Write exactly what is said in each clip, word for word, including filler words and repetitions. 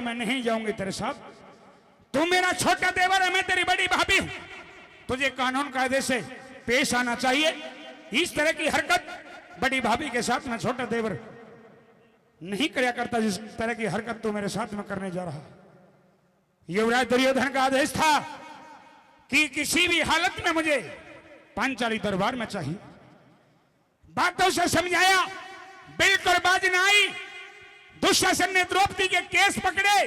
मैं नहीं जाऊंगी तेरे साथ। तू मेरा छोटा देवर है, मैं तेरी बड़ी भाभी हूं। तुझे कानून कायदे से पेश आना चाहिए। इस तरह की हरकत बड़ी भाभी के साथ मैं छोटा देवर नहीं करया करता, जिस तरह की हरकत तू मेरे साथ में करने जा रहा है। युवराज दुर्योधन का आदेश था कि किसी भी हालत में मुझे पांचाली दरबार में चाहिए। बातों से समझाया, बिल्कुल बाज ना आई। दुशासन ने द्रौपदी के केस पकड़े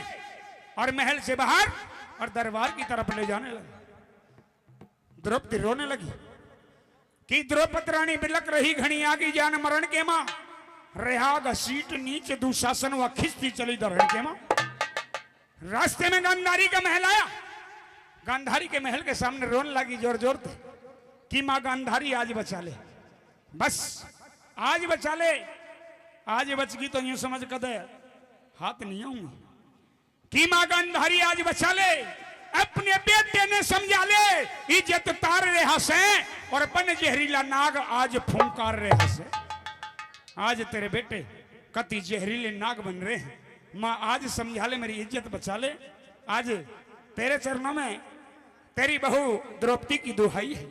और महल से बाहर और दरबार की तरफ ले जाने लगे। द्रौपदी रोने लगी कि द्रौपद रानी बिलक रही, घणी आगी जान मरण के मां। रहा घसीट नीच दुशासन, व खिसती चली धरण के मां। रास्ते में गांधारी का महल आया। गांधारी के महल के सामने रोन लागी जोर जोर ते कि माँ गांधारी, आज बचा ले, बस आज बचा ले। आज बचगी तो यूं समझ कदे हाथ नहीं आऊंगी। कि माँ गांधारी, आज बचा ले, अपने बेटे ने समझा ले, इज्जत तार रहा से और बन जहरीला नाग आज फुंकार रहा से। आज तेरे बेटे कति जहरीले नाग बन रहे हैं। माँ, आज समझा ले, मेरी इज्जत बचा ले। आज तेरे चरणों में तेरी बहू द्रौपदी की दुहाई है।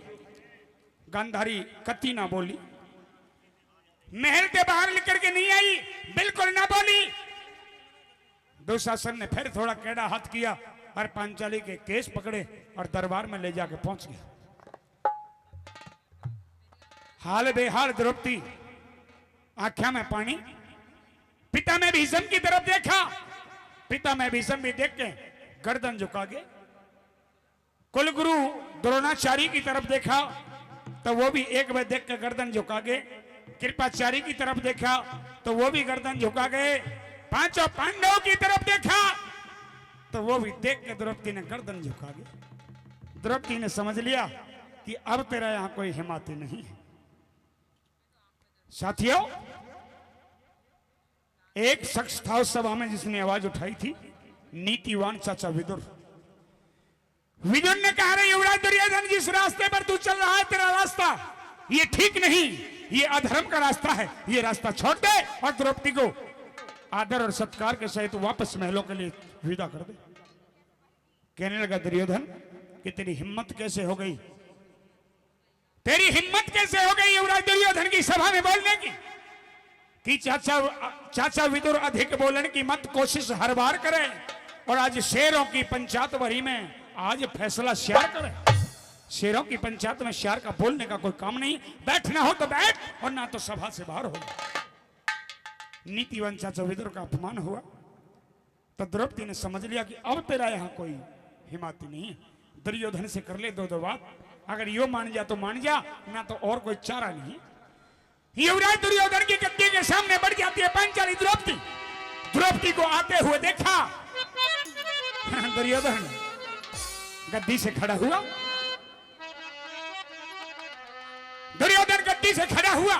गांधारी कति ना बोली, महल के बाहर निकल के नहीं आई, बिल्कुल ना बोली। दुशासन ने फिर थोड़ा कैड़ा हाथ किया और पांचाली के केस पकड़े और दरबार में ले जाके पहुंच गया। हाल बेहाल द्रौपदी, आंख्या में पानी। पिता में भीष्म की तरफ देखा, पिता में भीष्म भी देख के गर्दन झुका गए। कुलगुरु द्रोणाचार्य की तरफ देखा तो वो भी एक बार देख के गर्दन झुका गए। कृपाचार्य की तरफ देखा तो वो भी गर्दन झुका गए। पांचों पांडवों की तरफ देखा तो वो भी देख के द्रौपदी ने गर्दन झुका गई। द्रौपदी ने समझ लिया कि अब तेरा यहां कोई हिमाती नहीं है। साथियों, एक शख्स था उस सभा में जिसने आवाज उठाई थी, नीतिवान चाचा विदुर। विदुर ने कहा, रे युवराज दुर्योधन, जिस रास्ते पर तू चल रहा है, तेरा रास्ता ये ठीक नहीं, ये अधर्म का रास्ता है, ये रास्ता छोड़ दे और द्रौपदी को आदर और सत्कार के सहित वापस महलों के लिए विदा कर दे। कहने लगा दुर्योधन कि तेरी हिम्मत कैसे हो गई, तेरी हिम्मत कैसे हो गई युवराज दुर्योधन की सभा में बोलने की कि चाचा, चाचा विदुर अधिक बोलने की मत कोशिश हर बार करे। और आज शेरों की पंचायत भरी में आज फैसला शेर करे। शेरों की पंचायत में शेर का बोलने का कोई काम नहीं। बैठना हो तो बैठ और ना तो सभा से बाहर हो। नीतिवान चाचा विदुर का अपमान हुआ। तो द्रौपदी ने समझ लिया कि अब तेरा यहाँ कोई हिमाती नहीं है। दुर्योधन से कर ले दो दो बात, अगर यो मान जा तो मान जा, ना तो और कोई चारा नहीं। युवराज दुर्योधन की गद्दी के सामने बढ़ जाती है पांचाली द्रौपदी। द्रौपदी को आते हुए देखा, दुर्योधन गद्दी से खड़ा हुआ। दुर्योधन गद्दी से खड़ा हुआ,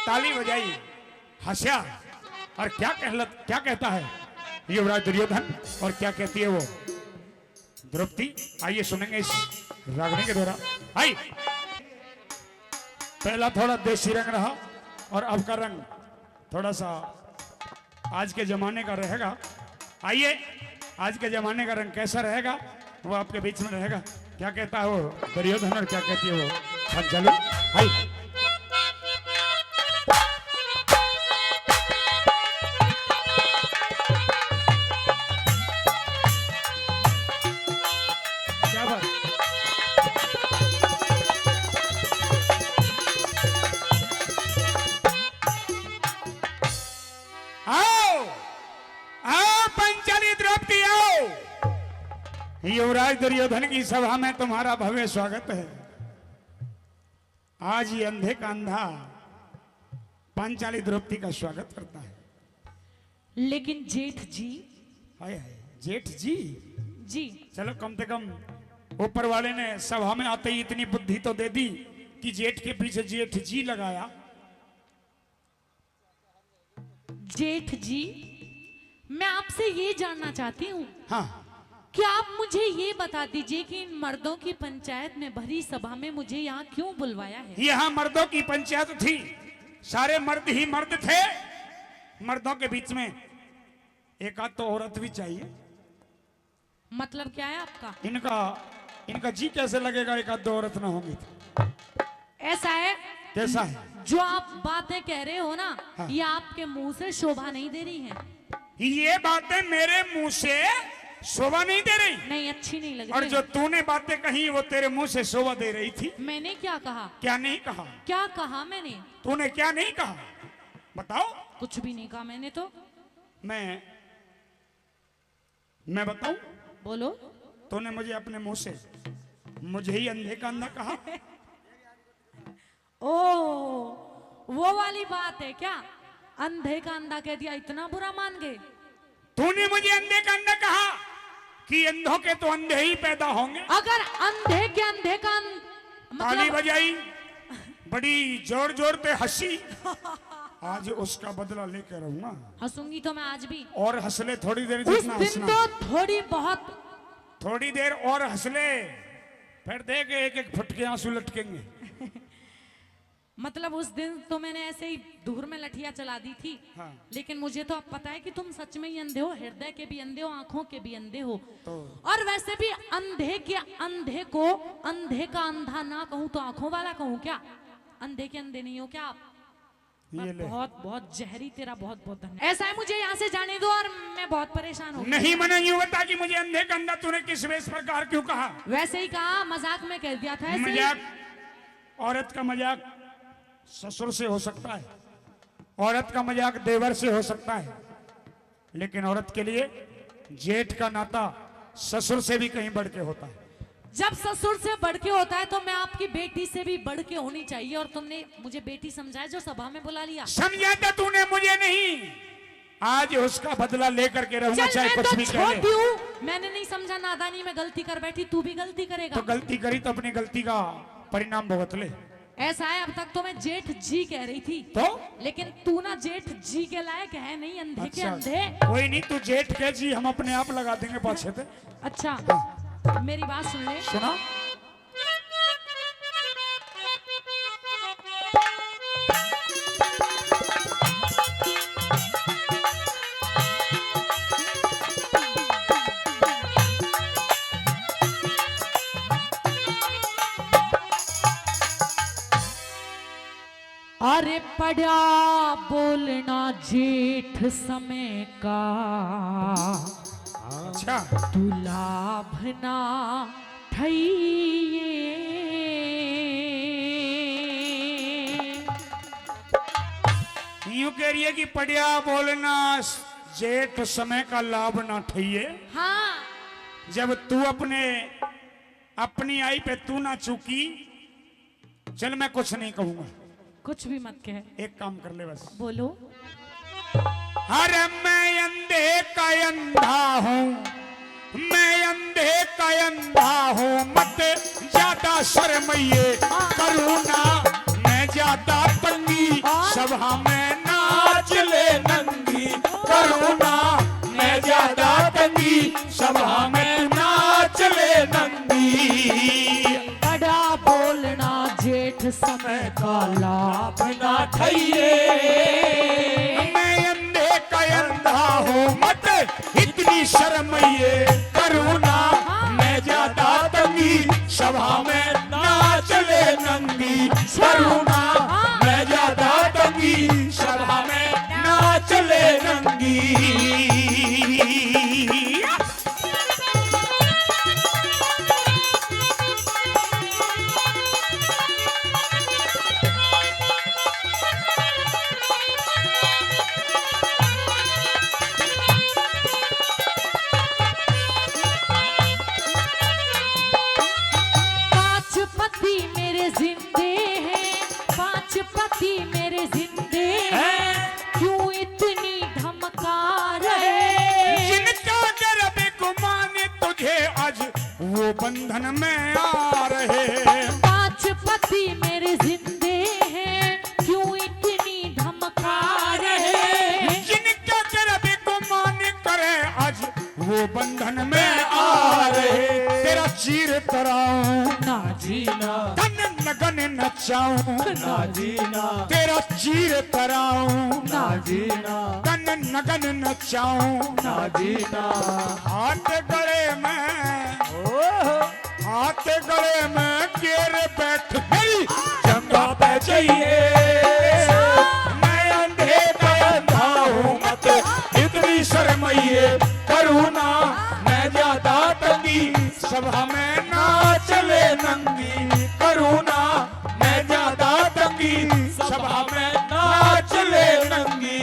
ताली बजाई, हंसा। और क्या कहला, क्या कहता है युवराज दुर्योधन और क्या कहती है वो द्रौपदी, आइए सुनेंगे इस रागनी के द्वारा। आई, पहला थोड़ा देसी रंग रहा और अब का रंग थोड़ा सा आज के जमाने का रहेगा। आइए, आज के जमाने का रंग कैसा रहेगा, वो आपके बीच में रहेगा। क्या कहता है वो दुर्योधन और क्या कहती है वो पांचाली? हाय। क्या बात। आओ, आओ पंचाली द्रौपदी, आओ। युवराज दुर्योधन की सभा में तुम्हारा भव्य स्वागत है। आज ये अंधे का अंधा पांचाली द्रौपदी का स्वागत करता है। लेकिन जेठ जी। हाय हाय, जेठ जी। जी। चलो, कम से कम ऊपर वाले ने सभा में आते ही इतनी बुद्धि तो दे दी कि जेठ के पीछे जेठ जी लगाया। जेठ जी, मैं आपसे ये जानना चाहती हूँ, हाँ। कि आप मुझे ये बता दीजिए कि इन मर्दों की पंचायत में भरी सभा में मुझे यहाँ क्यों बुलवाया है? यहाँ मर्दों की पंचायत थी, सारे मर्द ही मर्द थे। मर्दों के बीच में एक आध तो औरत भी चाहिए। मतलब क्या है आपका? इनका, इनका जी कैसे लगेगा एक आध दो औरत ना होंगी तो? ऐसा है, कैसा है? जो आप बातें कह रहे हो ना, हाँ। ये आपके मुंह से शोभा नहीं दे रही है। ये बातें मेरे मुंह से शोभा नहीं दे रही। नहीं, अच्छी नहीं लग रही। और जो तूने बातें कही, वो तेरे मुंह से शोभा दे रही थी। मैंने क्या कहा? क्या नहीं कहा? क्या कहा मैंने? तूने क्या नहीं कहा, बताओ। कुछ भी नहीं कहा मैंने तो। मैं, मैं बताऊं? बोलो। तूने मुझे अपने मुंह से, मुझे ही अंधे का अंधा कहा। ओ, वो वाली बात है क्या? अंधे का अंधा कह दिया, इतना बुरा मान गए? तूने मुझे अंधे का अंधा कहा कि अंधों के तो अंधे ही पैदा होंगे। अगर अंधे के अंधे का अं-, मतलब ताली बजाई, बड़ी जोर जोर पे हंसी। आज उसका बदला लेकर रहूंगा। हंसूंगी तो मैं आज भी। और हंस ले थोड़ी देर, उस जितना दिन हंसना। तो थोड़ी बहुत। थोड़ी देर और हंस ले, फिर देख एक एक फुट के आंसू लटकेंगे। मतलब उस दिन तो मैंने ऐसे ही धूर में लठिया चला दी थी। हाँ। लेकिन मुझे तो अब पता है कि तुम सच में ही अंधे हो, हृदय के भी अंधे हो, आंखों के भी अंधे हो। तो और वैसे भी अंधे के अंधे को अंधे का अंधा ना कहूं तो आंखों वाला कहूं क्या? अंधे के अंधे नहीं हो क्या आप? ये ले। बहुत, बहुत जहरी तेरा, बहुत, बहुत धन्यवाद। ऐसा है, मुझे यहाँ से जाने दो और मैं बहुत परेशान हूँ। नहीं, मैंने यूं बता कि मुझे अंधे का अंधा तूने किस वेश प्रकार क्यों कहा? वैसे ही कहा, मजाक में कह दिया था ऐसे ही। मजाक, औरत का मजाक ससुर से हो सकता है, औरत का मजाक देवर से हो सकता है, लेकिन औरत के लिए जेठ का नाता ससुर से भी कहीं बढ़ के होता है। जब ससुर से बढ़ के होता है तो मैं आपकी बेटी से भी बढ़ के होनी चाहिए, और तुमने मुझे बेटी समझा है जो सभा में बुला लिया। समझा तो तूने मुझे नहीं, आज उसका बदला लेकर के रहूंगा, चल, चाहे मैं कुछ तो भी कह ले। छोटी हूँ, मैंने नहीं समझा, नादानी में गलती कर बैठी, तू भी गलती करेगा। तो गलती करी तो अपनी गलती का परिणाम भुगत ले। ऐसा है, अब तक तो मैं जेठ जी कह रही थी, तो? लेकिन तू ना जेठ जी के लायक है नहीं, अंधे के अच्छा, अंधे। कोई नहीं, तू जेठ के जी, हम अपने आप लगा देंगे पाछे पे। अच्छा, हाँ। मेरी बात सुन ले। सुना। अरे पड़ा बोलना जेठ समय का, अच्छा। दुलाभ ना ठइये। यूं कह रही है कि पड़या बोलना जेठ समय का लाभ ना ठइये। हाँ। जब तू अपने, अपनी आई पे तू ना चूकी, चल, मैं कुछ नहीं कहूंगा। कुछ भी मत कह। एक काम कर ले बस। बोलो। अरे मैं अंधे का अंधा हूँ, मैं अंधे का अंधा हूँ, मत ज्यादा शर्मइये। हाँ। करूँ ना मैं ज्यादा तंगी, हाँ। सभा में नाच ले नंगी। करूँ ना मैं ज्यादा तंगी, सभा में नाच ले नंगी। बड़ा बोलना जेठ समय का लाभ ना ठइये। मैं अंधे का अंधा हूँ, मत इतनी शर्मइये। करूँ ना मैं ज्यादा तंगी, सभा में नाच ले नंगी। करूँ ना मैं ज्यादा तंगी, सभा में नाच ले नंगी। पांच पति मेरे जिंदे हैं, पांच पति मेरे जिंदे हैं, हैं? क्यों इतनी धमका रहे? जिनका गर्भ गुमान तुझे आज वो बंधन में आ रहे। पांच पति मेरे जिंदे हैं, क्यों इतनी धमका रहे? जिनका गर्भ गुमान करे आज वो बंधन में आ रहे, तेरा चीर तराऊं, ना जीना। तन नगन नचाऊं, ना जीना। तेरा चीर तराऊं, ना जीना। तन नगन नचाऊं, ना जीना। हाथ गले में, ओहो। हाथ गले में गेर बैठ मेरी जंगा पे चाहिए। मैं अंधे का अंधा हूँ, मत इतनी शर्माइए। करूँ ना मैं ज्यादा तंगी, सभा में ना चले नंगी। करूँ ना मैं ज्यादा तंगी, सभा में ना चले नंगी।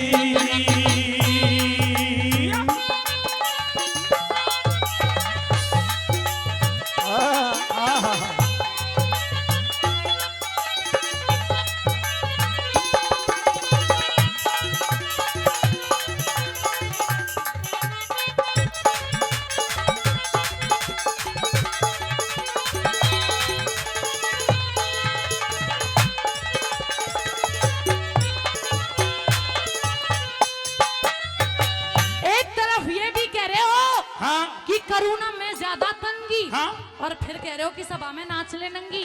एक तरफ ये भी कह रहे हो, हाँ। कि करूँ ना मैं ज्यादा तंगी, हाँ। और फिर कह रहे हो कि सभा में नाच ले नंगी।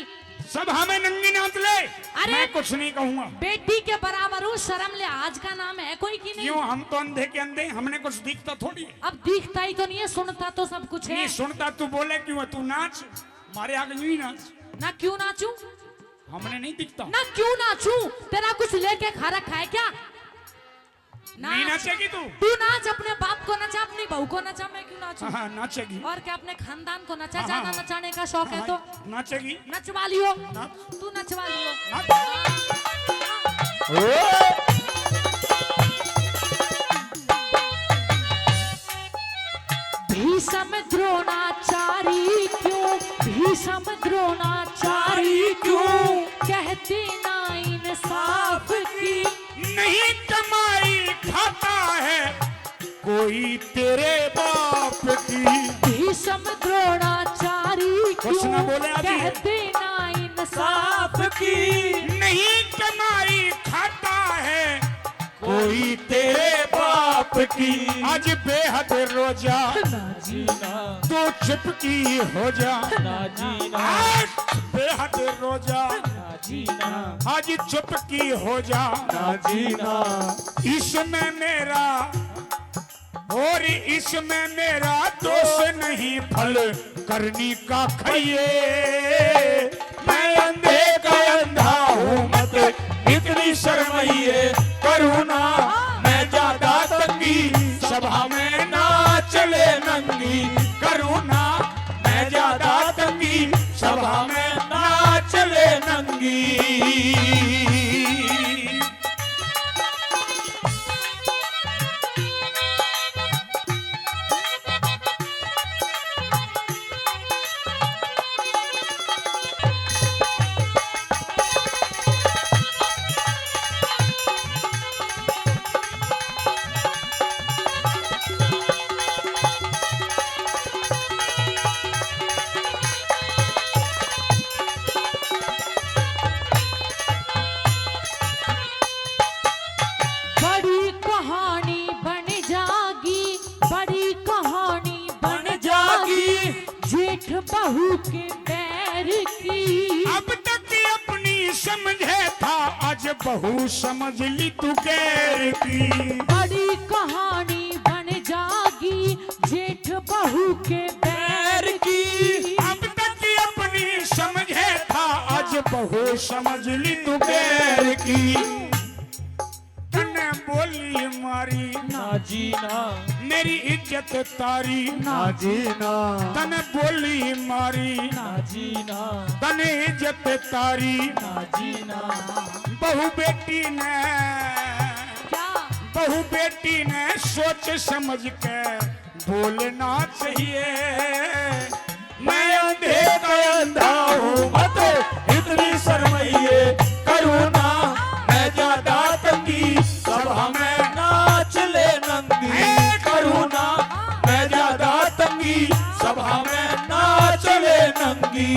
सभा में नंगी नाच ले, अरे, मैं कुछ नहीं कहूंगा। बेटी के बराबर हूँ, शर्म लिहाज का नाम है कोई कि नहीं? क्यों, हम तो अंधे के अंधे, हमने कुछ दिखता थोड़ी है। अब दिखता ही तो नहीं है, सुनता तो सब कुछ है। नहीं सुनता, तू बोले क्यों है? तू नाच, मारे आगे यूं ही नाच। ना क्यों नाचूं? हमने नहीं दिखता। ना क्यों नाचूं? तेरा कुछ लेके खा रखा है क्या? नहीं नाच। नाचेगी तू? तू नाच, अपने बाप को नचा, अपनी बहू को नचा, मैं क्यों नाचूं? हाँ, हाँ, नाचेगी। और क्या अपने खानदान को नचा? हाँ, ज्यादा हाँ। नचाने का शौक है हाँ, तो? नाचेगी। नचवा लियो। नाच। तू नचवा लियो। नाच। ओ! भीषम द्रोणाचारी क्यों, भीषम द्रोणाचारी क्यों, कहते ना इंसाफ की। नहीं कमाई खाता है कोई तेरे बाप की। भीषम द्रोणाचारी कुछ ना क्यों बोले आज ये। कहते ना इंसाफ की। नहीं कमाई खाता है कोई तेरे बाप की। आज बेहद रोजा ना जीना। तू चुपकी हो जा। ना जीना। आज बेहद रोजा ना जीना। आज चुपकी हो जा। ना जीना। इसमें मेरा, और इसमें मेरा दोष नहीं, फल करनी का खाइए। मैं अंधे का अंधा हूँ, मत इतनी शर्माइए। करूँ ना मैं ज्यादा तंगी, सभा में ना चले नंगी। करूँ ना मैं ज्यादा तंगी, सभा में ना चले नंगी। बड़ी कहानी बन जागी, बड़ी कहानी बन बन जागी। जागी। जेठ बहू के बैर की। अब तक अपनी समझे था, आज बहू समझ ली तू गैर की। बड़ी कहानी बन जागी, जेठ बहू के बैर बैर की। की। अब तक अपनी समझे था, आज बहू समझ ली तू गैर की। तने बोली मारी ना जीना। मेरी इज्जत तारी ना जीना। तने बोली मारी ना जीना। तने इज्जत तारी ना जीना। बहू बेटी ने, क्या? बहू बेटी ने सोच समझ के बोलना चाहिए। मैं अंधे का अंधा हूँ, मत इतनी शर्माइए। करूँ ना मैं ज्यादा तंगी, सभा में ना चले नंगी। करूँ ना मैं ज्यादा तंगी, सभा में ना चले नंगी।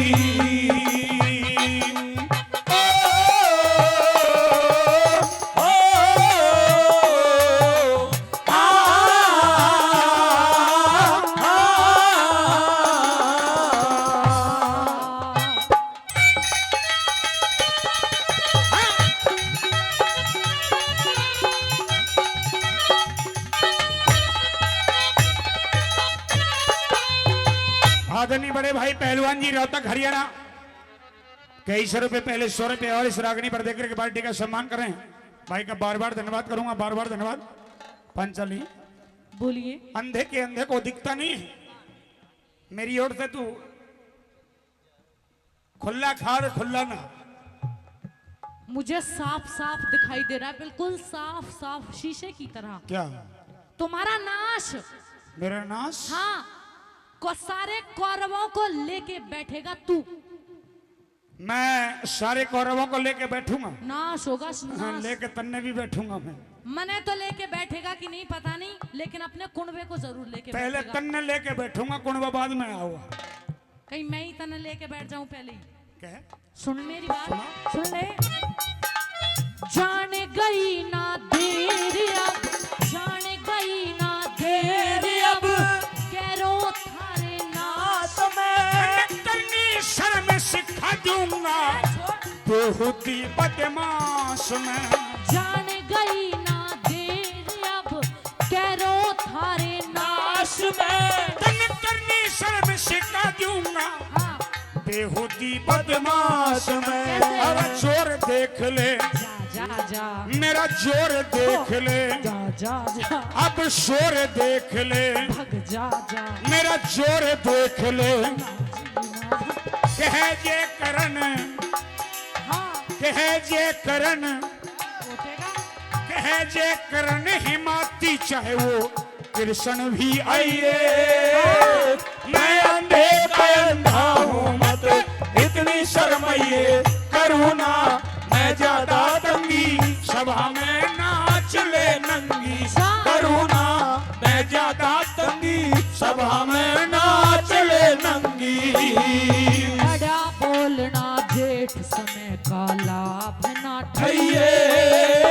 ओ, ओ, ओ, आ, आ, आ, आ, आदरणीय बड़े भाई पहलवान जी रोहतक हरियाणा, कई सौ रुपए पहले सौ रुपए और इस रागनी पर देकर के पार्टी का सम्मान करें। भाई का बार बार धन्यवाद करूंगा, बार बार धन्यवाद। पंचाली, बोलिए। अंधे के अंधे को दिखता नहीं है, मेरी ओर से तू खुला खार खुला ना। मुझे साफ साफ दिखाई दे रहा है, बिल्कुल साफ साफ शीशे की तरह। क्या? तुम्हारा नाश। मेरा नाश? हाँ, को सारे कौरवों को लेके बैठेगा तू। मैं सारे कौरवों को लेके बैठूंगा। नाश होगा, हाँ, नाश। लेके तन्ने भी बैठूंगा मैं। मने तो लेके बैठेगा कि नहीं पता नहीं, लेकिन अपने कुणबे को जरूर लेके पहले बैठेगा। तन्ने लेके बैठूंगा, कुणबा बाद में आओ। कहीं मैं ही तन्ने लेके बैठ जाऊं पहले ही। कह। सुन मेरी बात, सुन। सुन ले। जान गई ना देर अब, जान गई ना देर अब, कैरो थारे नाश में। करनी शर्म सिखा दूंगा बेहूदी बदमाश में। जान गई ना देर अब, कैरो थारे नाश में। तन करनी शर्म सिखा दूंगा हाँ। बेहूदी बदमाश में। कैसे? अरे जोर देख ले, जा, जा, जा। मेरा जोर देख ले, जा, जा, जा। अब शोर देख ले, भग जा, जा। मेरा जोर देख ले। कह जे करण, हाँ। कह जे करण, कह जे करण हिमाती, चाहे वो कृष्ण भी आइए। मैं अंधे का अंधा हूँ मत इतनी शर्माइए। करूँ ना मैं ज्यादा तंगी, सभा में नाच ले नंगी। करूँ ना मैं ज्यादा तंगी, सभा में नाच ले नंगी। बड़ा बोलना जेठ समय का लाभ ना ठइए।